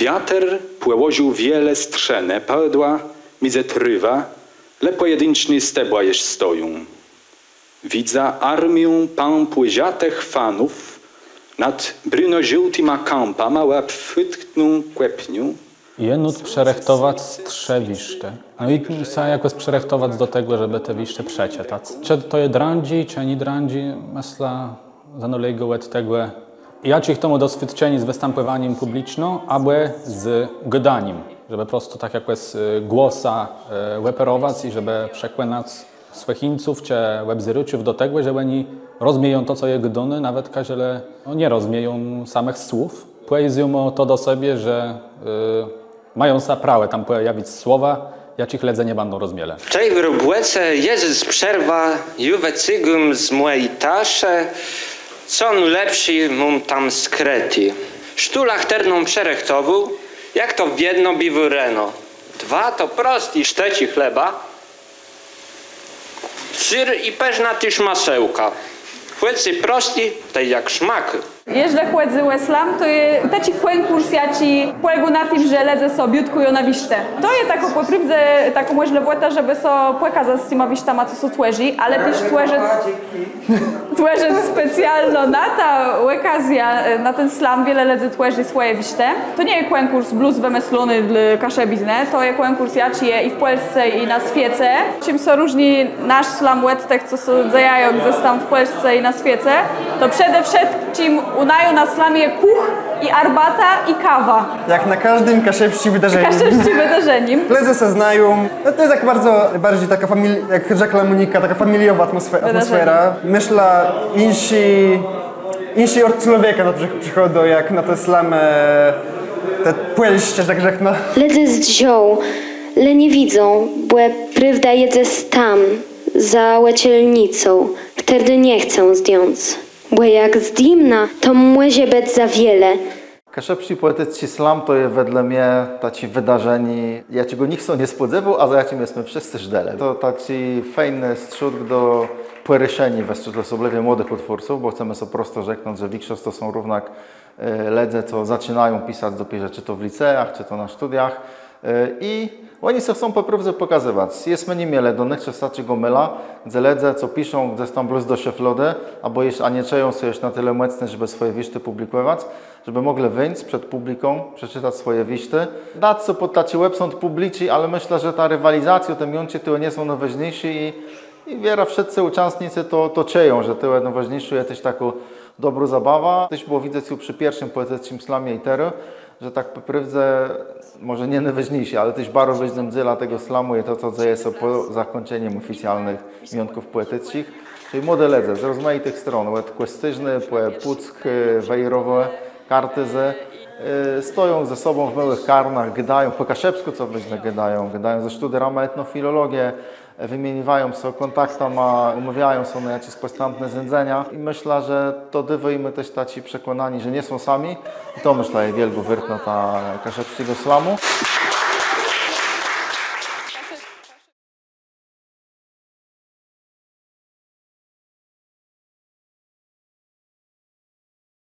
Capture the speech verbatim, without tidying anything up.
Wiater pòłożił wiele strzënë, padła midzë trôwã, le pòjedinczné stebła jesz stoją. Widzã armiã pãpòwatëch fanów nad bruno-żôłtima kãpama òb fùtkną kòpniã. Je nót przërëchtowac strzë wiérztë. No i sã jakòs przërëchtowac do tegò, żebë te wiérztë przeczëtac. Czë to je drãdżé, czë nié drãdżé, mëszlã, zanôlégô òd tegò, jaczé chto mô doswiôdczenié z wëstãpòwanim pùbliczno, abò z gôdanim, żebë prosto tak jakòs głosã òperowac i żebë przekònac słëchińców czë òbzérôczów do tegò, że òni rozmieją to, co je gôdóné, nawetka żelë, no, nie rozmieją samëch słów. Pòezjô mô to do sebie, że mają sã prawò tam pòjawic słowa, jaczich lëdze nie bãdą rozmielë. Czej w robòce je dzys przerwa, jô wëcygóm z mòji taszë, co nôlepszé móm tam skrëté. Sztulã, chtërną przërëchtowôł, jak to wiedno biwô reno. Dwa to prosté sztëczi chleba, syr i pësznô téż masełka. Chòcô prosté, tej jak szmakô. Jeżlë chòdzy ò slam, to je taczi kònkùrs, jaczi pòlégô na tim, że lëdze sã bitkùją na wiérztë. To je takô pò prôwdze takô mòżlëwòta, żebë sã pòkazac z tima wiérztama, co sã twòrzi, ale téż twòrzëc, twòrzëc specjalno na tã òkazjã, na ten slam wiele lëdzy twòrzi swòje wiérztë. To nie je kònkùrs blós wëmëslony dlô kaszëbiznë, to je kònkùrs, jaczi je i w Pòlsce, i na swiece. Czim sã różni nasz slam òd tëch, co sã dzejają gdzes tam w Pòlsce i na swiece, to przede wszëtczim ù naju na slamie kùch i arbata i kawa. Jak na kòżdim kaszëbsczim wëdarzenim. Kaszëbsczim wëdarzenim. Lëdze sã znają. No to je tak bardzo, barżi takô familijowô, jak rzekła Mònika, takô familijowô atmòsfera. Mëszlã, jinszi, jinszi òrd człowieka na przëchôdô jak na te slamë, te pòlsczé, że tak rzeknã. Lëdze zdrzą, le nie widzą, bò prôwda je dzes tam, za òczelnicą, chtërny nie chcą zdjąc. Bò jak zdjimnã, to mòże bëc za wiele. Kaszëbsczi pòeticczi slam to je wedle mie taczé wëdarzenié, jaczégò nicht sã nie spòdzéwôł, a za jaczim jesmë wszëscë żdelë. To taczi fejny strzódk do pòrëszeniô westrzód òsoblëwie młodëch ùtwórców, bò chcemë so prosto rzeknąc, że wikszosc to są równak lëdze, co zaczinają pisac dopiérze czë to w liceach, czë to na sztudiach. I òni sã chcą pò prôwdze pòkazëwac. Jesmë ni mielë do nëch czas taczégò môla, dze lëdze, co piszą gdzes tam blós do szëflôdë, abò jesz, a nie czëją sã jesz na tëli mòcny, żebë swòje wiérztë pùblikòwac, żebë mòglë wińc przed pùbliką, przeczëtac swòje wiérztë. Dac sã pòd taczi òbsąd pùbliczi, ale mëszlã, że ta riwalizacjô, te miónczi, to nie są nôwôżniészé i I wierã wszëtcë ùczãstnicë to czëją, że to nôwôżniészé je téż takô dobrô zabawa. Téż bëło widzec ju przë pierszim pòeticczim slamie i terô, że tak pò prôwdze, mòże nié nôwôżniészé, ale téż baro wôżnym dzélã tegò slamù je to, co dzeje sã pò zakùńczenim òficjalnëch miónków pòeticczich. Czëlë młodi lëdze z rozmajitëch strón, òd Kòscérznë pò Pùck, Wejrowò, Kartuzë, stoją ze sobą w môłëch karnach, gôdają pò kaszëbskù, co wôżné, gôdają, gôdają ze sztudérama etnofilologie, wëmieniwają sã kòntaktama, ùmôwiają sã na jaczés pòstãpné zéńdzenia. I mëszlã, że to dôwô jim téż taczé przekònanié, że nie są sami. I to, mëszlã, je wiôlgô wôrtnota kaszëbsczégò slamù.